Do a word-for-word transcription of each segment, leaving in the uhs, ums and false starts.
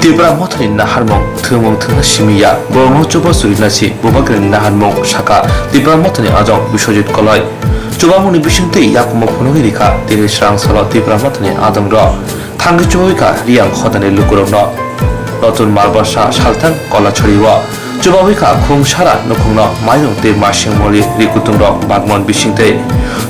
Tipra Mothani naharmung thwngmung thwngna simi ya, borokno chubachu rina si Bubagrani naharmung, sakha Tipra Mothani ajong Biswajit Koloi. Chubamungni bisingtwi yakungma phunugwi rikha tini srang salo Tipra Mothani ajongrok. Thangwi chubawi kha Riyang hodani lukurokno. Notun Malbarsa salthang Kolachari o chubawi kha khung sara nukhungno mairung tei masing moli ri kutungrok bagmon bisingtwi.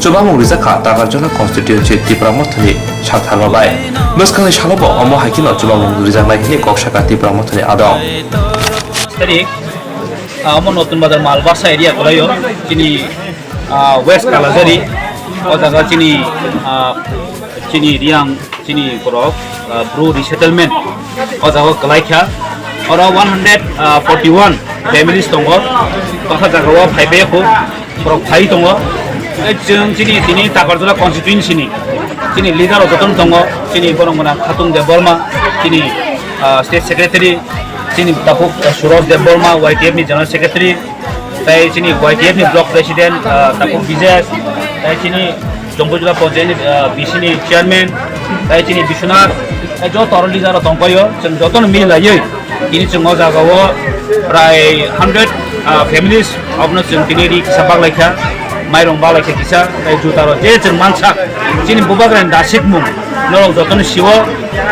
Chubamung rijak kha Takarjala constituency Tipra Mothani saktharma bai. Bwskangni salobo omo hai kheno chubamung rijaknai hwnwi kok sakha Tipra Mothani adong. Tarik, ah, omo Notun Bazar Malbarsa area kolaio, chini, ah, West Kalajari, o jaga chini, ah, chini Riyang, chini borok, ah, Bru resettlement, o jaga kwlai kha. Oro one hundred forty-one families tongo, bwkha jaga o phai bai kho. Borok phai tongo. Tei chwng chini, tini Takarjala constituency ni chini leader rok jotono tongo, chini borok gwnang Khatung Debbarma, chini, ah, state secretary, chini Takhuk, ah, Suraj Debbarma, Y T F ni general secretary, tei chini Y T F ni block president, ah, Takhuk Bijesh, tei chini Jongkojula Panchayat ni, ah, B C ni chairman, tei chini Biswanath, tei joto oro leader rok tongpaio, chwng jotono mil laiwi tini chwng o jaga o prai hundred, ah, families, obono chwng tini ri kisa baglai kha, mairung baglai kha kisa, tei juta rok je chwng mansa, chini Bubagrani dasikmung norok jotono sio,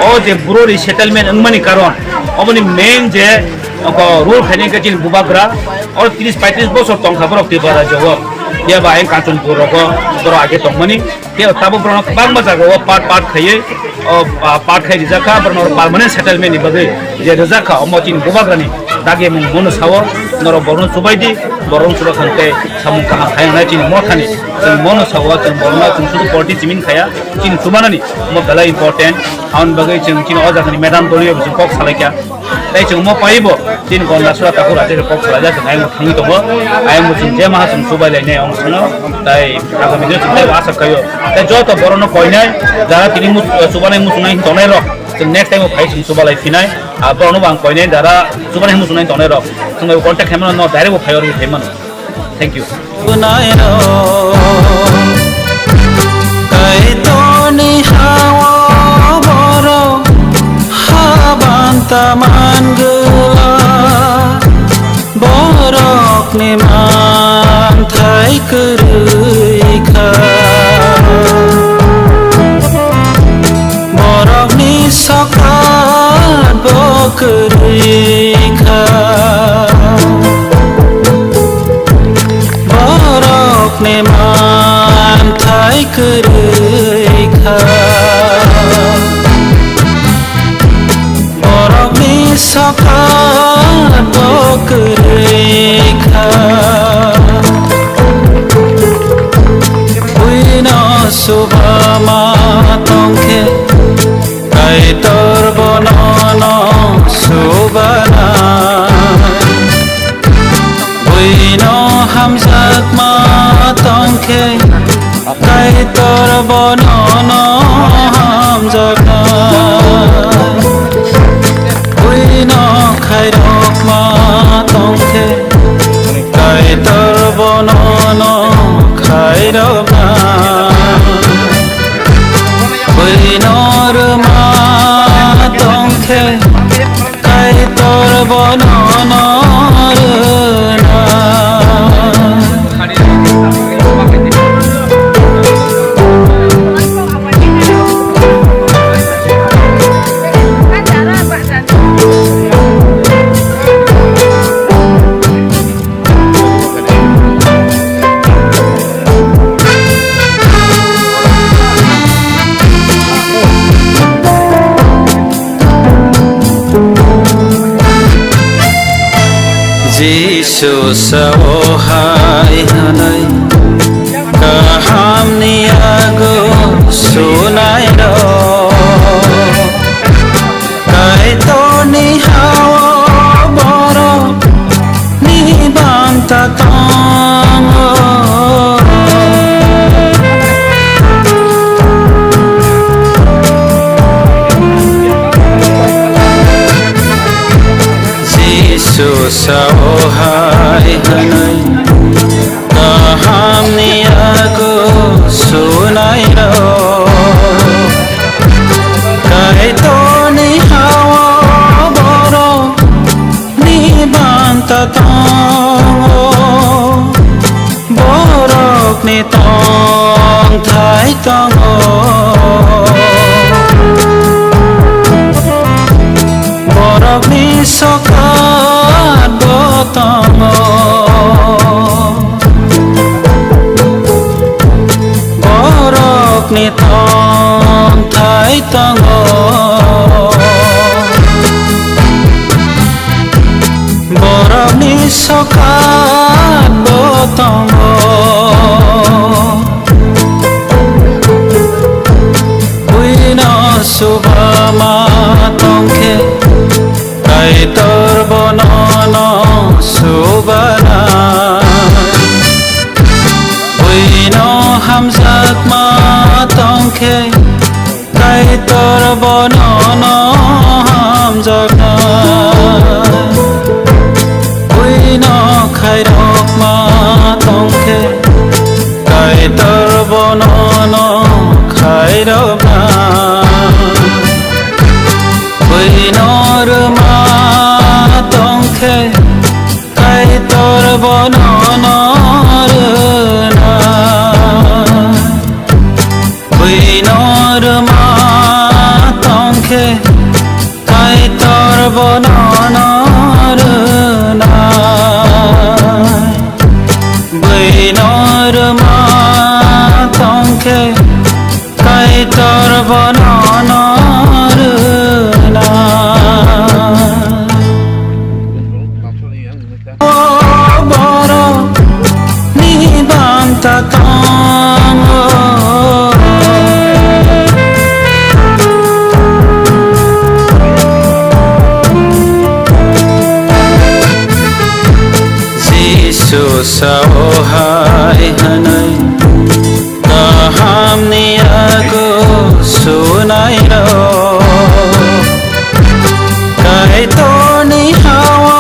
o je Bru resettlement wngmani karon, oboni main je oko rule khainai khe chini Bubagra, oro tris paitris bosor tongkha borok Tripura rajyo o, phiya ba ayang Kanchanpur rogo borok age tongmani. Tei tabuk borokno kwbangma jagao part part khaiwi, o, pa-, part khai rijak kha, borokno permanent settlement ni bagwi je rijak kha, omo chini Bubagrani dagi mung bono sao, norok borokno chubai di, borokno chuba kha tei samung kaham khai wngnai chini mothani, chwng bono sao, chwng borokno chwng sudu party chimin khaya, chini chubanani omo belai important, aboni bagwi chwng chini o jagani madam doliyo bo chwng kok salai kha. Tei chwng omo paibo chini Gondasura Takhuk Raja khe kok salaijak, chwng ayang thangwi tongo. Ayang bo chwng je maha chwng chubai lainai omo sano. Tei agami dino chwng tei asa khaio. Tei joto borokno koinai, jara tini mu-, chubanai muchungnai tongnai rok, chwng next time o phai chwng chubalai phinai. Ah, borokno bo ang koinai, jara chubanai muchungnai tongnai rok, chwng bai contact khaimano, no direct bo phai orwi phaimano. Thank you. Kaitorni hao borok habanta mangwla, borokni manthai kwrwi kha. Borokni sokat bo kwrwi kha. Borokni manthai kwrwi kha. Borokni sokat bo kwrwi kha. Buino subama tongkhe, Kaitor bono no subana. Buino hamjakma tongkhe, Kaitor bono no hamjakna. Buino khairokma tongkhe, Kaitor bono no khairokna. Buino rwma tongkhe, Kaitor bono no rwna. Jisu sao hai hwnwi, kahamni yago sunairok, Kaitorni hao borok ni banta tongo. Jisu sao hai hwnwi, kahamni yago sunairok, Kaitorni hao tongo, borokni tongthai tongo. Borokni sokat bo tongo. Borokni tongthai tongo. Borokni sokat bo tongo. Buino subama tongkhe, Kaitor bono no subana. Buino hamjakma tongkhe, Kaitor bono no hamjakna. Buino khairokma tongkhe, Kaitor bono no khairokna. Buino rwma tongkhe, Kaitor bono no rwna. Buino rwma tongkhe, Kaitor bono no rwna. Buino rwma tongkhe, Kaitor bono no rwna. O borok ni banta tongo. Jisu sao hai hwnwi, kahamni yago sunairok. Kaitorni ha-o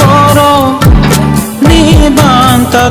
borokni banta